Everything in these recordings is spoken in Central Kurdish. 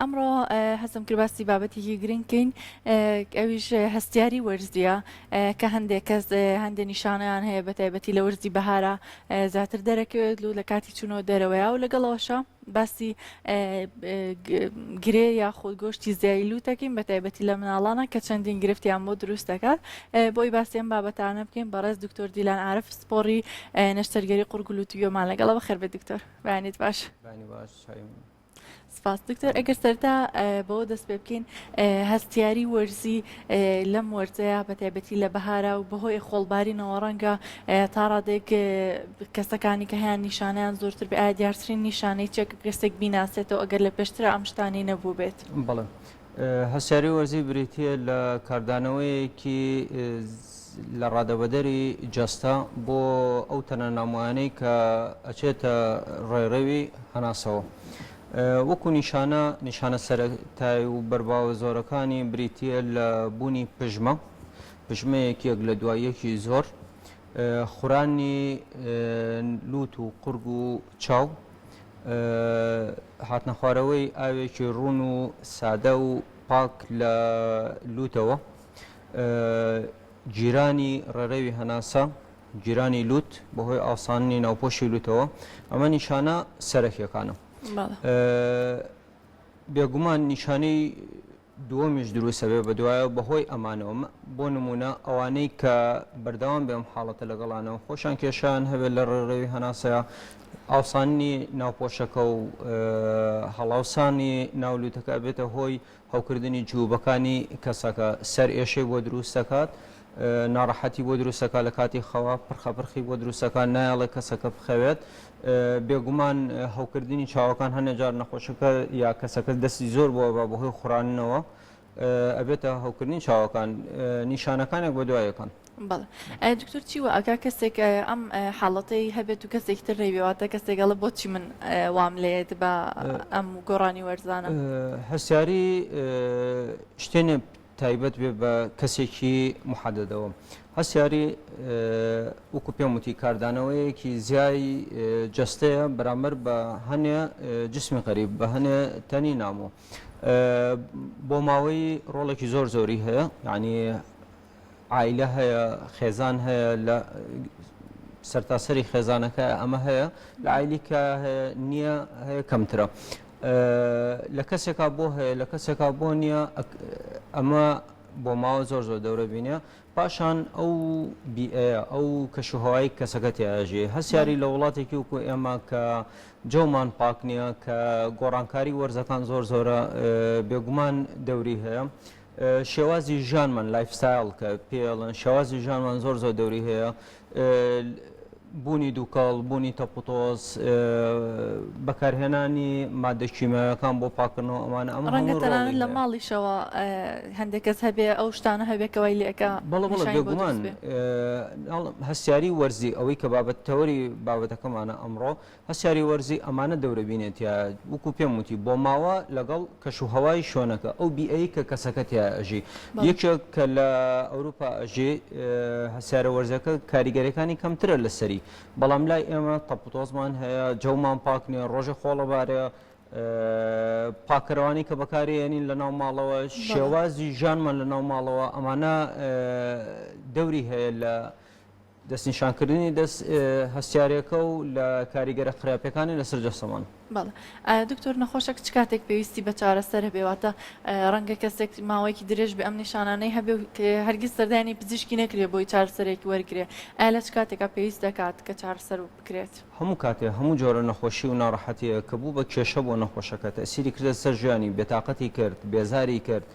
ئەمڕۆ حەزم کرد باسی بابەتێکی گرنگ کەین ئەویش هەستیاری وەرزیە کە هەندێک کەس هەندێک نیشانەیان هەیە بە تایبەتی لە وەرزی بەهارە زیاتر دەرەکەوێت و لە کاتی چوونەوە دەرەوەیە و لەگەڵەوەشە باسی گرێ یاخود گۆشتی زیای لووتەکەین بە تایبەتی لە مناڵانە کە چەندین گرفتیان بۆ دروست دەکات بۆی باسی ئەم بابەتانە بکەین بەڕێز دکتۆر دیلان عارف پسپۆڕی نەشتەرگەری قوڕگ و لووت و گوێمان لەگەڵە بەخێربێت دکتۆر بەیانیت باش. بەیانی باش چاوی من. سپاس دکتۆر ئەگەر سەرتا بەوە دەست پێ بکەین هەستیاری وەرزی لەم وەرزەیە بە تایبەتی لە بەهارا و بەهۆی خۆڵبارینەوە ڕەنگە تا ڕادێک کەسەکانی کە هەیان نیشانیان زۆرتر بێ ئایا دیارترین نیشانەی چیە کە کەسێک بیناسێتەوە ئەگەر لە پێشترا ئەم شتانەی نەبووبێت؟ بەڵێ هەستیاری وەرزی بریتییە لە کاردانەوەیەکی لە ڕادەبەدەری جەستە بۆ ئەو تەنە نامۆیانەی کە ئەچێتە ڕێڕەوی هەناسەوە. وەکو نیشانە، نیشانە سەرەتای و بەرباوە زۆرەکانی بریتییە لە بوونی پژمە، پژمەیەک یەک لە دوای یەکی زۆر، خورانی لوت و قورگ و چاو، هاتنەخوارەوەی ئاوێکی ڕوون و سادە و پاک لە لوتەوە، گیرانی ڕێڕەوی هەناسە، گیرانی لوت بەهۆی ئاوساننی ناوپۆشی لوتەوە، ئەمە نیشانە سەرەکیەکانە. بێگومان نیشانەی دووەمیش دروست ئەبێ بەدوایەوە بەهۆی ئەمانەوە بۆ نموونە ئەوانەی کە بەردەوام بێ ئەم حاڵەتە لەگەڵانەوە خۆشیان کێشەیان هەبێت لە ڕێڕەوی هەناسەیە ئاوسانی ناوپۆشەکە و هەڵاوسانی ناو لوتەکە ئەبێتە هۆی هەوکردنی جووبەکانی کەسەکە سەر ئێشەی بۆ دروست دەکات ناڕەحەتی بۆ دروست دەکات لە کاتی خەوا پرخە پرخی بۆ دروست دەکات نایەڵێ کەسەکە بخەوێت بێگومان هەوکردنی چاوەکان هەنێ جار نەخۆشەکە یا کەسەکە دەستی زۆر بۆ بە بەهۆی خوراننەوە ئەبێتە هەوکردنی چاوەکان نیشانەکانێک بە دوایەکان. بەڵێ دکتۆر چی وە ئەکا کەسێک ئەم حاڵەتەی هەبێت و کەسێکی تر نەیبێ واتە کەسێک ئەڵێ بۆچی من وام لێت بە ئەم گۆڕانی وەرزانە؟ هەستیاری شتێ نیە تایبەت بێ بە کەسێکی محەدەدەوە. هەستیاری وەکو پێم وتی کاردانەوەیەکی زیای جەستەیە بەرامبەر بە هەنێ جسمی غەریب بە هەنێ تەنی نامۆ. بۆ ماوەی ڕۆڵێکی زۆر زۆری هەیە یعنی عایلە هەیە خێزان هەیە لە سەرتاسەری خێزانەکە ئەمە هەیە لە عایلیکە هەیە نییە هەیە کەمترە. لە کەسێکا بۆ هەیە لە کەسێکا بۆ نییە ئەمە بۆ ماوە زۆر زۆر دەورە بینێ پاشان ئەو بیئەیە ئەو کەشوهوای کەسەکە تیاژی هەستیاری لە وڵاتێکی وکو ئێمە کە جەومان پاک نییە کە گۆڕانکاری وەرزەکان زۆر زۆرە بێگومان دەوری هەیە شێوازی ژیانمان lifestyle کە پێڵن شێوازی ژیانمان زۆر زۆر دەوری هەیە بوونی دووکەڵ، بوونی تەپوتۆز، بەکارهێنانی ماددە کیمیاویەکان بۆ پاککردنەوە ئەمانە ئەمە ڕەنگە هەموو تەنانەت ڕۆڵی لە هەیە. ماڵیشەوە هەندێک کەس هەبێ ئەو شتانە هەبێ کە وای لێ ئەکا بەڵێ بەڵێ نیشانی بۆ بێگومان دروست بێ. هەستیاری وەرزی ئەوەی کە بابەت تەوەری بابەتەکەمانە ئەمڕۆ هەستیاری وەرزی ئەمانە دەورە بینێ تیایا وەکو پێم وتی بۆماوە لەگەڵ کەش و هەوای شوێنەکە ئەو بیئەی کە کەسەکە تیایا ئەژی بەڵێ. یەکێک کە لە ئەوروپا ئەژی هەستیارە وەرزەکە کاریگەریەکانی کەمترە لەسەری بەڵام لای ئێمە تەپوتۆزمان هەیە جەومان پاک نیە ڕۆژێ خۆڵەبارێ پاکەرەوانی کە بەکاری ئێنین لە ناو ماڵەوە بەڵێ. شێوازی ژیانمان لە ناو ماڵەوە ئەمانە دەوری هەیە لە دەستنیشانکردنی دەست هەستیارێکە و لە کاریگەرە خراپەکانی لەسەر جەستەمان. بەڵێ ئایا دکتۆر نەخۆشەک چ کاتێک پێویستی بە چارەسەر هەبێ واتە ڕەنگە کەسێک ماوەیەکی درێژ بێ ئەم نیشانانەی هەبێ و هەرگیز سەردانی پزیشکی نەکرێ بۆی چارەسەرێک وەرگرێ ئایا لە چ کاتێکا پێویست دەکات کە چارەسەر بکرێت؟ هەموو کاتێ هەموو جۆرە نەخۆشی و ناڕەحەتیەک کە بوو بە کێشە بۆ نەخۆشەکە تەئسیری کردە سەر ژیانی بێتاقەتی کرد بێزاری کرد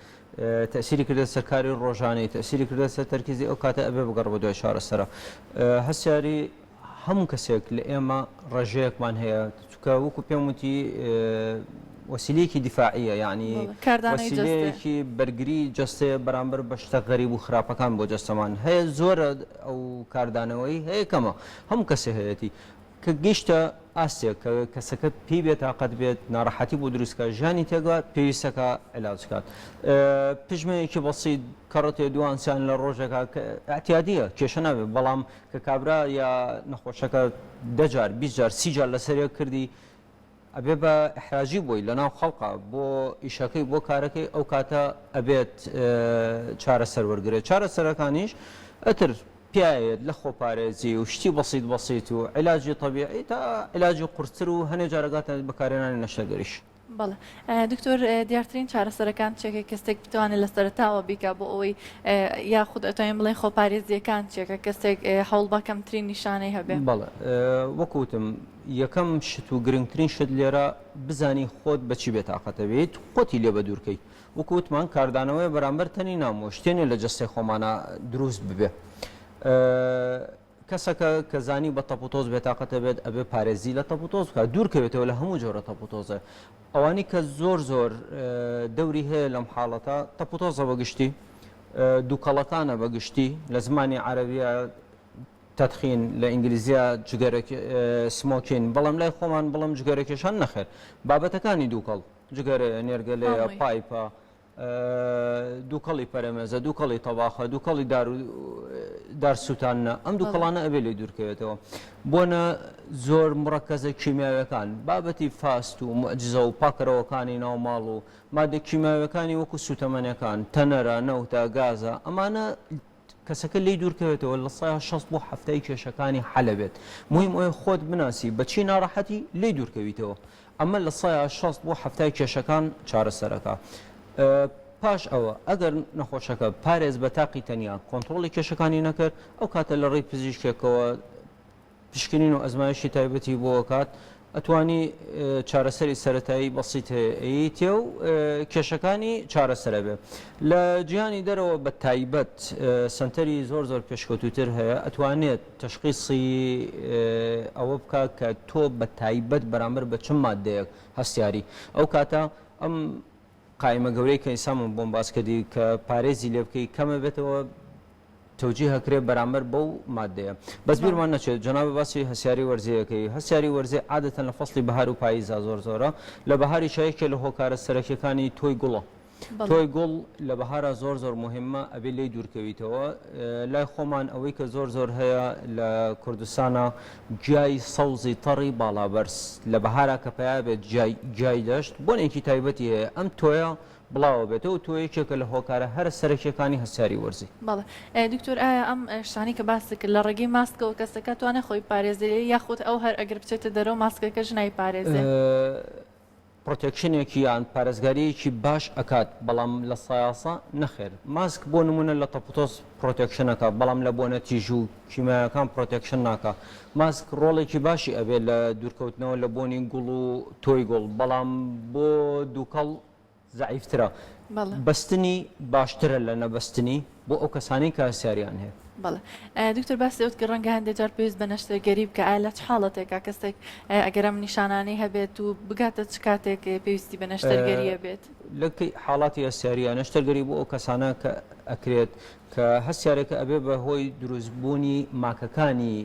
تەئسیری کردە سەر کاری ڕۆژانەی تەئسیری کردە سەر تەرکیزی ئەو کاتە ئەبێ بگەڕ بە دوای چارەسەرە هەستیاری هەموو کەسێک لە ئێمە ڕێژەیەکمان هەیە چونکە وەکو پێم وتی وەسیلەیەکی دیفاعیە یعنی وەسیلەیەکی بەرگری جەستەیە بەرامبەر بە شتە غەریب و خراپەکان بۆ جەستەمان هەیە زۆرە ئەو کاردانەوەی هەیە کەمە هەموو کەسێ هەیەتی کە گەیشتە ئاستێک کە کەسەکە پێی بێتاقەت بێت، ناڕەحەتی بۆ دروست کات، ژانی تێکا، پێویستە کە عیلاج کات. پژمەیەکی بەسیت، کەڕەتێ دوان سیان لە ڕۆژێکا کە ئیعتیادییە، کێشە نابێت، بەڵام کە کابرا یا نەخۆشەکە دە جار، 20 جار، 30 جار لەسەر یەک کردی، ئەبێ بە ئیحراجی بۆی لەناو خەڵقا بۆ ئیشەکەی بۆ کارەکەی ئەو کاتە ئەبێت چارەسەر وەرگرێت چارەسەرەکانیش ئەتر پیاێت لە خۆپارێزی و شتی بەسیت بەسیت و عیلاجی تەبیعی تا عیلاجی قورستر و هەنێ جارەگاتە بەکارهێنانی نەشتەرگەریش. بەڵێ دکتۆر دیارترین چارەسەرەکان چیە کە کەسێک بتوانێت لە سەرەتاوە بیکا بۆ ئەوەی یاخود ئەتوانین بڵێین خۆپارێزیەکان چیە کە کەسێک هەوڵبا کەمترین نیشانەی هەبێ؟ بەڵێ وەکو وتم یەکەم شت و گرنگترین شت لێرە بزانی خۆت بەچی بێتاقەتە بیت خۆتی لێ بەدوورکەی وەکو وتمان کاردانەوەیە بەرامبەر تەنی نامۆ شتێ نیە لە جەستەی خۆمانا دروست ببێ کەسەکە کە زانی بە تەپوتۆز بێتاقەتە بێت ئەبێ پارێزی لە تەپوتۆز بکات دوور کەوێتەوە لە هەموو جۆرە تەپوتۆزێ ئەوانی کە زۆر زۆر دەوری هەیە لەم حاڵەتە تەپوتۆزە بە گشتی دووکەڵەکانە بە گشتی لە زمانی عەرەبیە تدخین لە ئینگلیزیە جگەرە smoking بەڵام لای خۆمان بڵم جگەرە کێشان نەخێر بابەتەکانی دووکەڵ جگەرەیە نێرگەلەیە پایپە دووکەڵی پەرەمێزە دووکەڵی تەباخە دووکەڵی دار و دار سووتانە ئەم دووکەڵانە ئەبێ لێ دوورکەوێتەوە بۆنە زۆر مڕەکەزە کیمیاوەکان بابەتی فاست و معجزە و پاکەرەوەکانی ناو ماڵ و مادە کیمیاوەکانی وەکو سوتەمەنەکان تەنەرە نەوتە گازە ئەمانە کەسەکە لێی دوورکەوێتەوە 60% بۆ 70 کێشەکانی حەلەبێت مهم ئەوەیە خۆت بناسی بەچی ناڕەحەتی لێی دوورکەویتەوە ئەمە 60% بۆ 70 کێشەکان چارەسەرەکە پاش ئەوە ئەگەر نەخۆشەکە پارێز بە تاقی تەنیا کۆنتڕۆڵی کێشەکانی نەکرد ئەو کاتە لە ڕێی پزیشکێکەوە پشکنین و ئەزمایشی تایبەتی بۆ ئەکات ئەتوانی چارەسەری سەرەتایی بەسیت هەیە ئەیتێ و کێشەکانی چارەسەرە بێ لە جیهانی دەرەوە بە تایبەت سەنتەری زۆر زۆر پێشکەوتوتر هەیە ئەتوانێت تەشخیسی ئەوە بکە کە تۆ بە تایبەت بەرامبەر بە چ مادەیەک هەستیاری ئەو کاتە ئەم قایمە گەورەی کە ئیسا من بۆم باس کردی کە پارێزی لێ بکەی کەمە بێتەوە تەوجیه ئەکرێ بەرامبەر بەو مادەیە بەس بیرمان نەچێت جەنابت باسی هەستیاری وەرزی ئەکەی هەستیاری وەرزی عادەتەن لە فەسڵی بەهار و پاییزا زۆر زۆرە لە بەهاریشا یەکێ لە هۆکارە سەرەکیەکانی تۆی گوڵە تۆی گوڵ لە بەهارا زۆر زۆر مهمە ئەبێ لێی دوورکەویتەوە لای خۆمان ئەوەی کە زۆر زۆر هەیە لە کوردستانە گیای سەوزی تەڕی باڵابەرز لە بەهارا کە پیا بێت گیای دەشت بۆنێکی تایبەتی هەیە ئەم تۆیە بڵاوە بێتەوە تۆ یەکێکە لە هۆکارە هەرە سەرەکیەکانی هەستیاری وەرزی. بەڵێ دکتۆر ئایا ئەم شتانەی کە باست کرد لە ڕێگەی ماسکەوە کەسەکە توانێت خۆی بپارێزێ یاخود ئەو هەر ئەگەر بچێتە دەرەوە ماسکەکەش نایپارێزێ؟ protection ێکی یان پارێزگاریەکی باش ئەکات بەڵام لە سایاسە نەخێر ماسک بۆ نمونە لە تەپوتۆز protection ئەکا بەڵام لە بۆنە تیژ و کیمیایەکان protection ناکا ماسک ڕۆڵێکی باشی ئەبێت لە دوورکەوتنەوە لە بۆنی گوڵ و تۆی گوڵ بەڵام بۆ دووکەڵ زەعیفترە بەستنی باشترە لە نەبەستنی بۆ ئەو کەسانەی کە هەستیاریان هەیە. بەڵێ دکتۆر باسی ئەوت کرد ڕەنگە هەندێک جار پێویست بە نەشتەرگەری بکە ئایا لە چ حاڵەتێکا کەسێک ئەگەر ئەم نیشانانەی هەبێت و بگاتە چ کاتێک پێویستی بە نەشتەرگەری ئەبێت؟ لە حاڵاتی هەستیاریە نەشتەرگەری بۆ ئەو کەسانە کە ئەکرێت کە هەستیارەکە ئەبێ بە هۆی دروستبوونی ماکەکانی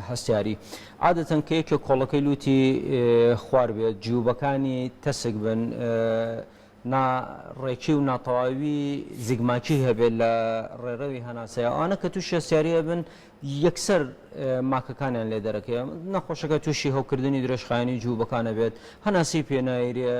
هەستیاری عادەتەن کە یەکێک کۆڵەکەی لوتی خوار بێت جیوبەکانی تەسک بن نا ڕێکی و ناتەواوی زگماکی هەبێت لە ڕێڕەوی هەناسەیە ئەوانە کە تووشی هەستیاری ئەبن یەکسەر ماکەکانیان لێ دەرەکەوێت نەخۆشەکە تووشی هەوکردنی درێژخایەنی جووبەکان ئەبێت هەناسەی پێ نایرێ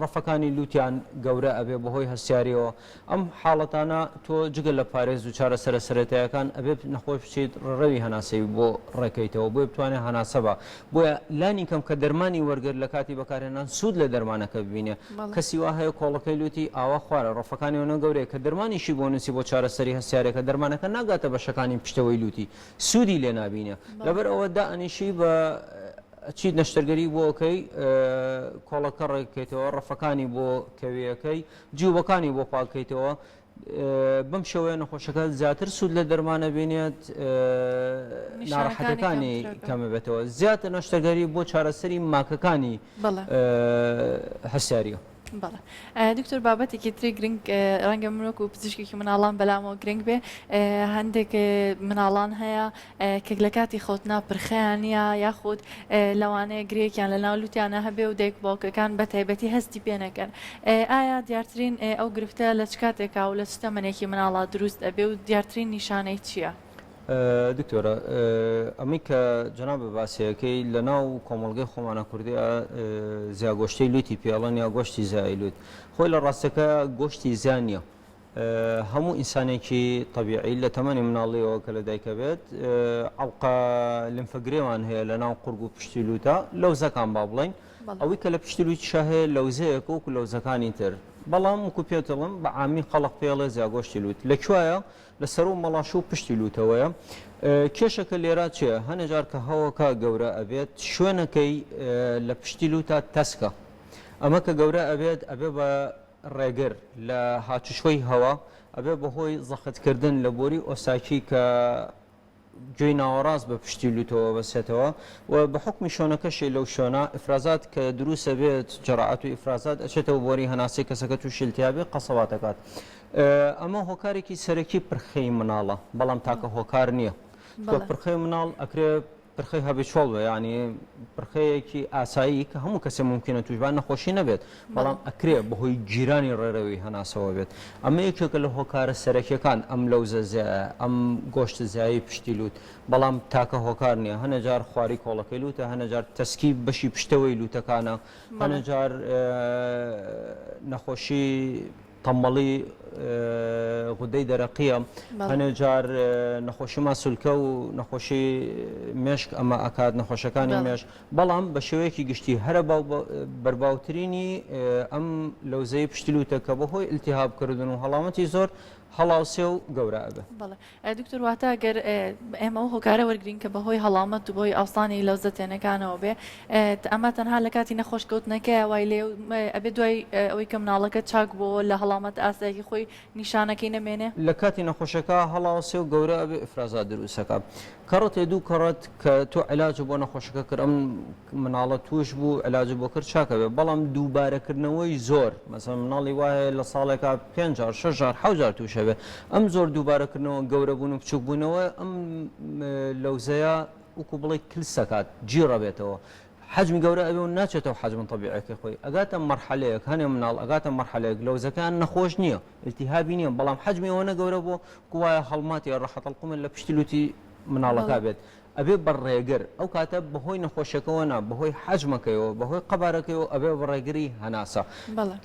ڕەفەکانی لوتیان گەورە ئەبێ بەهۆی هەستیاریەوە ئەم حاڵەتانە تۆ جگە لە پارێز و چارەسەرە سەرەتایەکان ئەبێت نەخۆش بچیت ڕێڕەوی هەناسەی بۆ ڕێکەیتەوە بۆیە بتوانێت هەناسە با بۆیە لانی کەم کە دەرمانی وەرگرت لە کاتی بەکارهێنان سوود لە دەرمانەکە ببینێ کەسی وا هەیە کۆڵەکەی لوتی ئاوا خوارە ڕەفەکانی ئەونە گەورەیە کە دەرمانیشی بۆ نووسی بۆ چارەسەری هەستیارەکە دەرمانەکە ناگاتە بەشەکانی پشتەوەی لوتی سوودی لێ نابینێ لەبەر ئەوە دائەنیشی بە ئەچیت نەشتەرگەری بۆ ئەکەی کۆڵەکە ڕێککەیتەوە ڕەفەکانی بۆ کەویەکەی جیوبەکانی بۆ پاککەیتەوە، بەم شێوەیە نەخۆشەکە زیاتر سوود لە دەرمان ئەبینێت، ناڕەحەتەکانی کەمەبێتەوە، زیاتر نەشتەرگەری بۆ چارەسەری ماکەکانی هەستیاریە. بەڵێ دکتۆر بابەتێکی تری گرنگ ڕەنگە من وەکو پزیشکێکی مناڵان بەلامەوە گرنگ بێ هەندێک مناڵان هەیە کە لە کاتی خەوتنا پرخەیان نییە یاخود لەوانەیە گرێکیان لە ناو لوتیانە هەبێ و دایک باوکەکان بە تایبەتی هەستی پێ نەکەن ئایا دیارترین ئەو گرفتە لە چ کاتێکا و لە چ تەمەنێکی مناڵا دروست ئەبێ و دیارترین نیشانەی چییە؟ دکتۆرە ئەمەی کە جەنابت باسیەکەی لە ناو کۆمەڵگەی خۆمانە کوردیا زیاگۆشتەی لوتی پێڵەن یا گۆشتی زیای لوت خۆی لە ڕاستەکە گۆشتی زیان نییە هەموو ئینسانێکی تەبیعی لە تەمەنی مناڵیەوە کە لە دایکە بێت ئەڵقە لمفەگرێوان هەیە لە ناو قورگ و پشتی لوتە لەوزەکان با بڵین ئەوەی کە لە پشتی لوتیشا هەیە لەوزەیەکە وەکو لەوزەکانی تر بەڵام وەکو پێتڵم بە عامی خەڵق پێڵێ زیاگۆشتی لوت لە کوایە لە سەرو مەڵاشو و پشتی لوتەوەیە کێشەکە لێرا چیە هەنێ جار کە هەوەکە گەورە ئەبێت شوێنەکەی لە پشتی لوتە تەسکە ئەمە کە گەورە ئەبێت ئەبێ بە ڕێگر لە هاتوچۆی هەوا ئەبێ بەهۆی زەختکردن لە بۆری ئۆساکی کە گوێی ناوەڕاست بە پشتی لوتەوە بەسێتەوە و بە حوکمی شۆنەکەشی لەو شۆنە ئیفرازات کە دروست ئەبێت جەرعات و ئیفرازات ئەچێتەوە بۆری هەناسەی کەسەکە تووشی التهابی قەسەبات ئەکات ئەمە هۆکارێکی سەرەکی پرخەی مناڵە بەڵام تاکە هۆکار نییە چونکە پرخەی مناڵ ئەکرێ پرخەی habitual بێ یانی پرخەیەکی ئاسایی کە هەموو کەسێ مومکینە تووش با نەخۆشی نەبێت بەڵام ئەکرێ بەهۆی گیرانی ڕێڕەوی هەناسەوە بێت ئەمە یەکێکە لە هۆکارە سەرەکیەکان ئەم لەوزە زیایە ئەم گۆشتە زیایەی پشتی لووت بەڵام تاکە هۆکار نییە هەنێ جار خواری کۆڵەکەی لووتە هەنێ جار تەسکی بەشی پشتەوەی لووتەکانە هەنێ جار نەخۆشی تەمبەڵی غودەی دەرەقیە هەنێ جار نەخۆشی ماسولکە و نەخۆشی مێشک ئەمە ئەکات نەخۆشەکانی مێشک بەڵام بە شێوەیەکی گشتی هەرە بەرباوترینی ئەم لەوزەی پشتلوتە کە بەهۆی التهاب کردن و هەڵامەتی زۆر هەڵاوسێ و گەورە ئەبێ. دکتۆر واتە گەر ئێمە ئەو هۆکارە وەرگرین کە بەهۆی هەڵامەت و بەهۆی ئاوسانی لەوزە تێنەکانەوە بێ ئەمە تەنها لە کاتی نەخۆش کەوتنەکەیە وای لێ ئەبێ دوای ئەوەی کە مناڵەکە چاک بۆ لە هەڵامەت ئاسایەکی خۆی نیشانەکەی نەمێنێ؟ لە کاتی نەخۆشەکە هەڵاوسێ و گەورە ئەبێ ئیفرازات دروستەکا کەڕەتێ دوو کەڕەت کە تۆ عیلاجت بۆ نەخۆشەکە کرد ئەم مناڵە توش بوو عیلاجت بۆ کرد چاکە بێ بەڵام دووبارەکردنەوەی زۆر مەسەلەن مناڵی وا هەیە لە ساڵێکا پێنج جار شەش جار حەوت جار توش هەبێ ئەم زۆر دووبارەکردنەوە گەورەبوون و بچوک بوونەوە ئەم لەوزەیە وەکو بڵێ کلسەکات جیڕەبێتەوە حەجمی گەورە ئەبێ و ناچێتەوە حەجمە تەبیعەکەی خۆی ئەگاتە مەرحەلەیەک هەنێ مناڵ ئەگاتە مەرحەلەیەک لەوزەکەیان نەخۆش نییە التهابی نییە بەڵام حەجمی ئەوەنە گەورە بووە گوایە هەڵمات یا ڕەحەت القمل لە پشتی لوتی مناڵەکە بێت ئەبێ بە ڕێگر ئەو کاتە بەهۆی نەخۆشیەکەوە نا بەهۆی حەجمەکەیەوە بەهۆی قەبارەکەیەوە ئەبێ بە ڕێگری هەناسە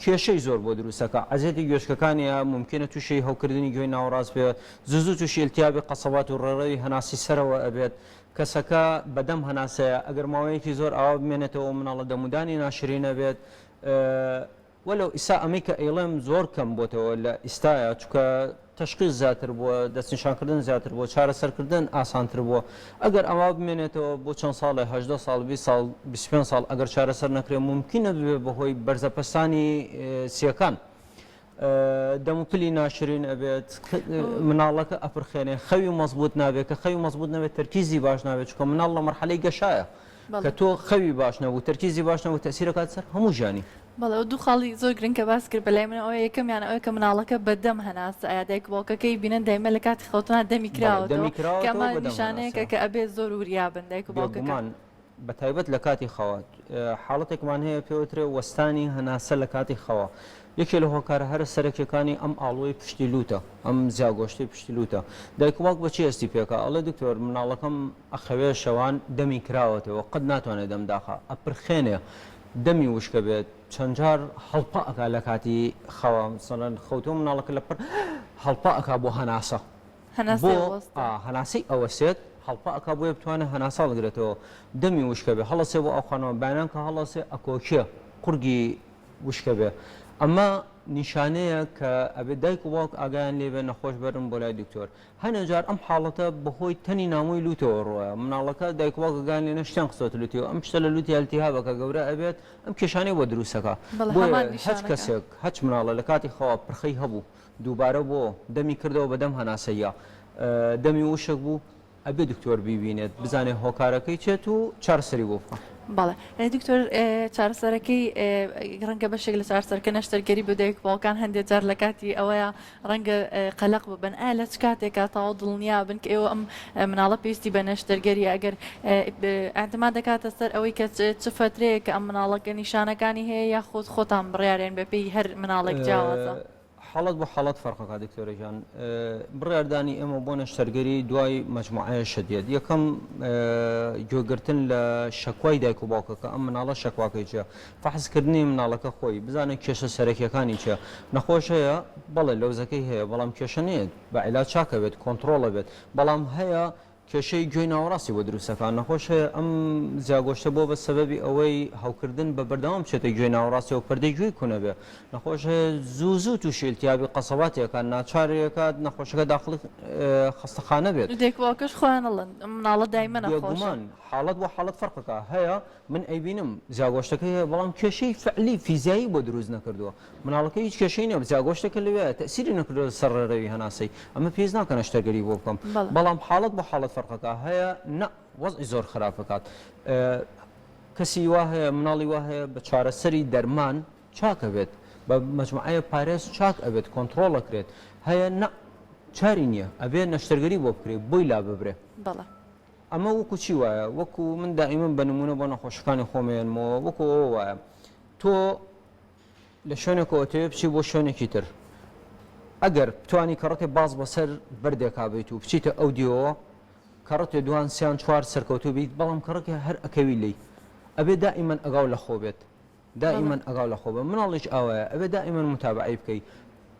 کێشەی زۆر بۆ دروستەکە عەزێتی گوێچکەکانیە مومکینە توشی هەوکردنی گوێی ناوەڕاست بێت زوو زوو توشی التیابی قەسەبات و ڕێڕەوی هەناسی سەرەوە ئەبێت کەسەکە بەدەم هەناسەیە ئەگەر ماوەیەکی زۆر ئاوا بمێنێتەوە ئەو مناڵە دەمودانی ناشرینە بێت وەلو ئیستا ئەمەی کە ئەیڵێم زۆر کەم بۆتەوە لە ئیستایا چونکە تەشخیس زیاتر بووە دەستنیشانکردن زیاتر بووە چارەسەرکردن ئاسانتر بووە ئەگەر ئەوا بمێنێتەوە بۆ چەند ساڵێ 18 ساڵ 20 ساڵ 25 ساڵ ئەگەر چارەسەر نەکرێ مومکینە ببێ بەهۆی بەرزەپەستانی سیەکان دەم و پلی ناشرین ئەبێت مناڵەکە ئەپرخێنێ خەوی مەزبوط نابێت کە خەوی مەزبوط نەبێت تەرکیزی باش نابێت چونکە مناڵ لە مەرحەلەی گەشایە کە تۆ خەوی باش نەبوو تەرکیزی باش نەبوو تەسیرەکات سەر هەموو ژیانی. بەڵێ ئەو دوو خاڵی زۆر گرنگ کە باس کرد بەلای منەوە ئەوەیە یەکەمیان ئەوەیە کە مناڵەکە بە دەم هەناسە ئەیا دایک و باوکەکەی بینن دایمە لە کاتی خەوتنا دەمی بەڵێ دەمی کراوەتەوە کە کراوەتەوە ئەمە بە دەم نیشانەیەکە هەناسەیە. کە ئەبێ زۆر وریا بن دایک و باوکەکە. بێگومان بە تایبەت لە کاتی خەوا حاڵەتێکمان هەیە پێوترێ وەستانی هەناسە لە کاتی خەوا یەکێ لە هۆکارە هەرە سەرەکیەکانی ئەم ئاڵوەی پشتی لوتە ئەم زیاگۆشتەی پشتی لوتە دایک و باوک بە چی هەستی پێکا ئەڵێ دکتۆر مناڵەکەم ئەخەوێ شەوان دەمی کراوەتەوە قەت ناتوانێ دەم داخا ئەپرخێنێ دەمی وشکە بێت چەند جار هەڵپە ئەکا لە کاتی خەوا مەسەلەن خەوتوە مناڵەکە لە پڕ هەڵپە ئەکا بۆ هەناسە هەناسەی بۆ ئەوەستێ. ئا هەناسەی ئەوەسێت هەڵپە ئەکا بۆیە بتوانێ هەناسە هەڵگرێتەوە دەمی وشکە بێ هەڵەسێ بۆ ئاوخوانەوە بەیانیان کە هەڵەسێ ئەکۆکێ قورگی وشکە بێ ئەمە نیشانەیە کە ئەبێ دایک و باوک ئاگایان لێ بێ نەخۆش بەرن بۆ لای دکتۆر هەنێ جار ئەم حاڵەتە بەهۆی تەنی نامۆی لوتەوە ڕۆیە مناڵەکە دایک و باوک ئاگایان لێ نیە شتیان خستۆتە لوتیەوە ئەم شتە لە لوتیا التهابەکە گەورە ئەبێت ئەم کێشانەی بۆ دروستەکا بەڵێ بۆیە هەمان هەچ نیشانەکان. کەسێک هەچ مناڵە لە کاتی خەوا پرخەی هەبوو دووبارە بۆ دەمی کردەوە بە دەم هەناسەییا دەمی وشک بوو ئەبێ دکتۆر بیبینێت بزانێ هۆکارەکەی چێت و چارەسەری بۆ بکا. بەڵێ دکتۆر چارەسەرەکەی ڕەنگە بەشێک لە چارەسەرەکە نەشتەرگەری بۆ دایک و باوکان هەندێک جار لە کاتی ئەوەیە ڕەنگە قەلەق ببن ئایا لە چ کاتێکا تەواو دڵنیا بن کە ئێوە ئەم مناڵە پێویستی بە نەشتەرگەریە ئەگەر ئەعتماد دەکاتە سەر ئەوەی کە چ فەترەیەکە ئەم مناڵەکە نیشانەکانی هەیە یاخود خۆتان بڕیارێن بەپێی هەر مناڵێک جیاوازە؟ حاڵەت بۆ حاڵەت فەرق ئەکات دکتۆرە گیان. بڕیاردانی ئێمە بۆ نەشتەرگەری دوای مەجموعەیە شت دێت. یەکەم گوێگرتن لە شەکوای دایک و باوکەکە ئەم مناڵە شەکواکەی چیە؟ فەحسکردنی مناڵەکە خۆی بزانە کێشە سەرەکیەکانی چیە؟ نەخۆش هەیە بەڵێ لەوزەکەی هەیە بەڵام کێشە نییە بە عیلاج چاکە بێت کۆنتڕۆڵە بێت بەڵام هەیە کێشەی گوێی ناوەڕاستی بۆ دروست دەکات، نەخۆش هەیە ئەم زیاگۆشتە بۆ بە سەبەبی ئەوەی هەوکردن بە بەردەوام بچێتە گوێی ناوەڕاستیەوە پەردەی گوێی کونە بێ، نەخۆش هەیە زوو زوو تووشی ئیلتیهابی قەسەباتی ئەکات ناچاری ئەکات نەخۆشەکە داخڵی خەستەخانە بێت. دایک و باوکەش خۆیان ئەڵێن ئەم مناڵە دایمە نەخۆشە. بێگومان حاڵەت بۆ حاڵەت فەرق ئەکا هەیە من ئەیبینم زیاگۆشتەکەی هەیە بەڵام کێشەی فعلی فیزیایی بۆ دروست نەکردووە مناڵەکە هیچ کێشەی نیە زیاگۆشتەکە لەوێیە تەئسیری نەکردووە سەر ڕێڕەوی هەناسەی ئەمە پێویست ناکا نەشتەرگەری بۆ بکەم بەڵام حاڵەت بۆ حاڵەت فەرقەکا هەیە نا وەزعی زۆر خراپ ئەکات کەسی وا هەیە مناڵی وا هەیە بە چارەسەری دەرمان چاک ئەبێت بە مەجموعەیە پارێز چاک ئەبێت کۆنتڕۆڵ ئەکرێت هەیە نا چاری نییە ئەبێ نەشتەرگەری بۆ بکرێ بۆی لا ببرێ. بەڵێ. ئەمە وەکو چی وایە؟ وەکو من دائیمەن بە نموونە بۆ نەخۆشەکانی خۆم ئەیەنمەوە وەکو ئەوە وایە تۆ لە شوێنێکەوە ئەتەوێ بچی بۆ شوێنێکی تر ئەگەر بتانی کەڕەتێ باز بەسەر بەردێکا بیت و بچیتە ئەو دیوەوە کەڕەتێ دوان سیان چوار سەرکەوتوو بیت بەڵام کەڕەکێ هەر ئەکەوی لێی ئەبێ دائیمەن ئەگاو لە خۆ بێت دائیمەن ئەگاو لە خۆ بە مناڵیش ئاوایە ئەبێ دائیمەن متابعەی بکەی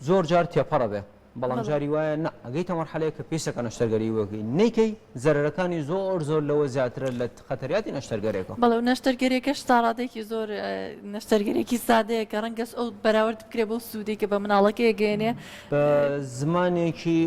زۆر جار تێپەڕە بێ بەڵام جاری وایە نا ئەگەیتە مەرحەلەیەک کە پێویستەکە نەشتەرگەری بۆ بکەی نەیکەی زەرەرەکانی زۆر زۆر لەوە زیاترە لە خەتەریاتی نەشتەرگەرێکە. بەڵێ و نەشتەرگەریەکەش تا ڕادەیەکی زۆر نەشتەرگەریەکی سادەیە کە ڕەنگە ئەو بەراورد بکرێ بەو سوودەی کە بە مناڵەکەی ئەگەیەنێ. بە زمانێکی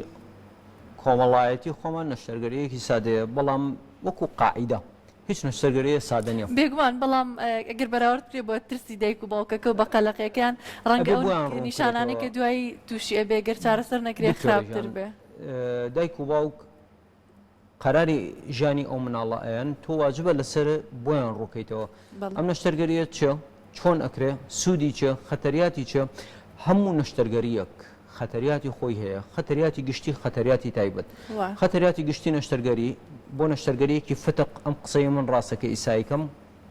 کۆمەڵایەتی خۆمان نەشتەرگەریەکی سادەیە بەڵام وەکو قاعیدە هیچ نەشتەرگەرییە سادە نیە. بێگومان، بەڵام ئەگەر بەراورد بکرێت بە ترسی دایک و باوکەکە و بە قەلەقیەکەیان، ڕەنگە ئەبێ ئەو بۆیان ڕوون نیشانانەی بکرێتەوە. کە دوایی تووشی ئەبێ گەر چارەسەر نەکرێ دکتۆرە خراپتر گیان بێ. دایک و باوک قەراری ژیانی ئەو مناڵە ئەیەن تۆ واجبە لەسەر بۆیان ڕووکەیتەوە بەڵێ. ئەم نەشتەرگەریە چیە چۆن ئەکرێ سوودی چیە خەتەریاتی چیە هەموو نەشتەرگەریەک خەتەریاتی خۆی هەیە، خەتەریاتی گشتی، خەتەریاتی تایبەت. خەتەریاتی گشتی نەشتەرگەری، بۆ نەشتەرگەرییەکی فتق، ئەم قسەی من ڕاستە کە ئیسایکەم،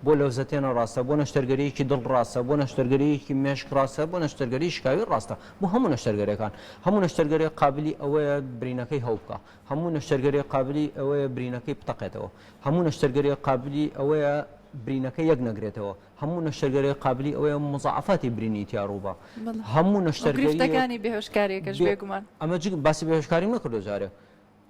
بۆ لەوزەتێنە ڕاستە، بۆ نەشتەرگەرییەکی دڵ ڕاستە، بۆ نەشتەرگەرییەکی مێشک ڕاستە، بۆ نەشتەرگەری شکاوی ڕاستە، بۆ هەموو نەشتەرگەرییەکان. هەموو نەشتەرگەرییەک قابلی ئەوەیە برینەکەی هەو بکا. هەموو نەشتەرگەرییەک قابلی ئەوەیە برینەکەی بتەقێتەوە. هەموو نەشتەرگەرییەک قابلی ئەوەیە برینەکە یەک نەگرێتەوە. هەموو نەشتەرگەریەک قابلی ئەوەیە مزاعەفاتی برینی تیا ڕووبا هەموو نەشتەرگەریەک گرفتەکانی بێهۆشکاریەکەش بێگومان. ئەمە جگە باسی بێهۆشکاریم نەکردووە جارێ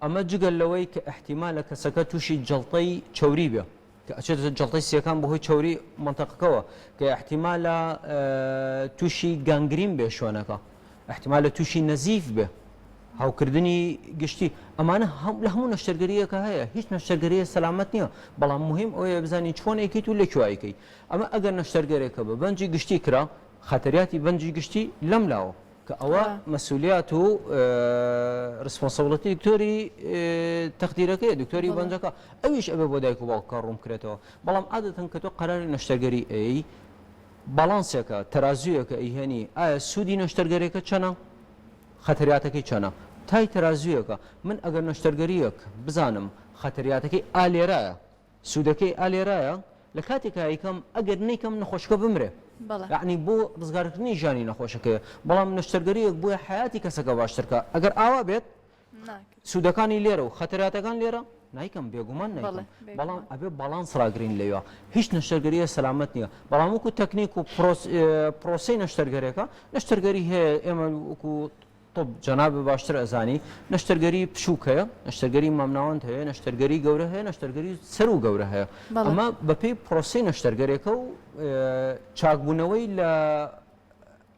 ئەمە جگە لەوەی کە ئیحتیمالە کەسەکە تووشی جەڵتەی چەوری بێ کە ئەچێتە جەڵتەی سیەکان بەهۆی چەوری مەنتەقەکەوە کە ئیحتیمالە تووشی گانگرین بێ شوێنەکە ئیحتیمالە تووشی نەزیف بێ هەوکردنی گشتی ئەمانە هەم لە هەموو نەشتەرگەریەکە هەیە هیچ نەشتەرگەریە سەلامەت نییە بەڵام مهم ئەوەیە بزانی چۆن ئەیکەیت و لە کوێ ئەیکەی ئەمە ئەگەر نەشتەرگەرێکە بە بەنجی گشتی کرا خەتەریاتی بەنجی گشتی لەم لاوە کە ئەوە مەسولیات و responsibility دکتۆری تەخدیرەکەیە دکتۆری بەنجەکە ئەویش ئەبێ بۆ دایک و باوکەکە ڕوون بکرێتەوە بەڵام عادەتەن کە تۆ قەراری نەشتەرگەری ئەیەی باڵانسێکە تەرازویەکە ئەیهێنی ئایا سوودی نەشتەرگەرێکە چەنە خەتەریاتەکەی چەنە؟ تای تەرازویەکە من ئەگەر نەشتەرگەریەک بزانم خەتەریاتەکەی ئا لێرایە سودەکەی ئا لێرایە لە کاتێکا ئەیکەم ئەگەر نەیکەم نەخۆشەکە بمرێ بەڵێ. یەعنی بۆ ڕزگارکردنی ژیانی نەخۆشەکەیە بەڵام نەشتەرگەریەک بۆیە حەیاتی کەسەکە باشتر کا ئەگەر ئاوا بێت ناکرێ. سودەکانی لێرە و خەتەراتەکان لێرە نایکەم بێگومان بەڵێ نایکەم بەڵام بێگومان. ئەبێ باڵانس ڕاگرین لەویا هیچ نەشتەرگەریە سەلامەت نییە بەڵام وەکو تەکنیک و پرۆسەی نەشتەرگەرێکە نەشتەرگەری هەیە ئێمە وەکو طب جەنابت باشتر ئەزانی نەشتەرگەری بچووک هەیە نەشتەرگەری مامناوەند هەیە نەشتەرگەری گەورە هەیە نەشتەرگەری سەروو گەورە هەیە بەڵێ. ئەمە بەپێی پرۆسەی نەشتەرگەرێکە و چاکبوونەوەی لە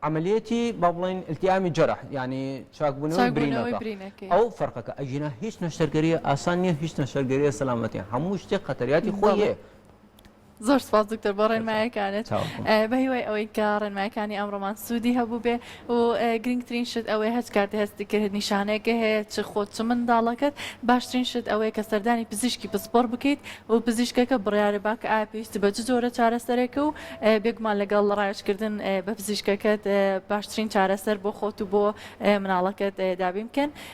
عەمەلیەتی با بڵێین التئامی جرح یانی چاکبوونەوەی چاکبوونەوەی برینەکە برینەکەی. ئەو فەرقەکە ئەگینا هیچ نەشتەرگەریە ئاسان نییە هیچ نەشتەرگەریە سەلامەت نییە هەموو شتێک خەتەریاتی خۆی بەڵێ. هەیە. زۆر سپاس دکتۆر بۆ ڕێنمایەکانت چاوەکەم. بە هیوای ئەوەی کە ڕێنمایەکانی ئەمڕۆمان سوودی هەبوو بێ و گرنگترین شت ئەوەیە هەچ کاتێ هەستی کرد نیشانەیەکە هەیە چ خۆت چ منداڵەکەت باشترین شت ئەوەیە کە سەردانی پزیشکی پسپۆڕ بکەیت و پزیشکەکە بڕیارە با کە ئایا پێویستی بە چ جۆرە چارەسەرێکە و بێگومان لەگەڵ ڕاوێژکردن بە پزیشکەکەت باشترین چارەسەر بۆ خۆت و بۆ مناڵەکەت دابین بکەن.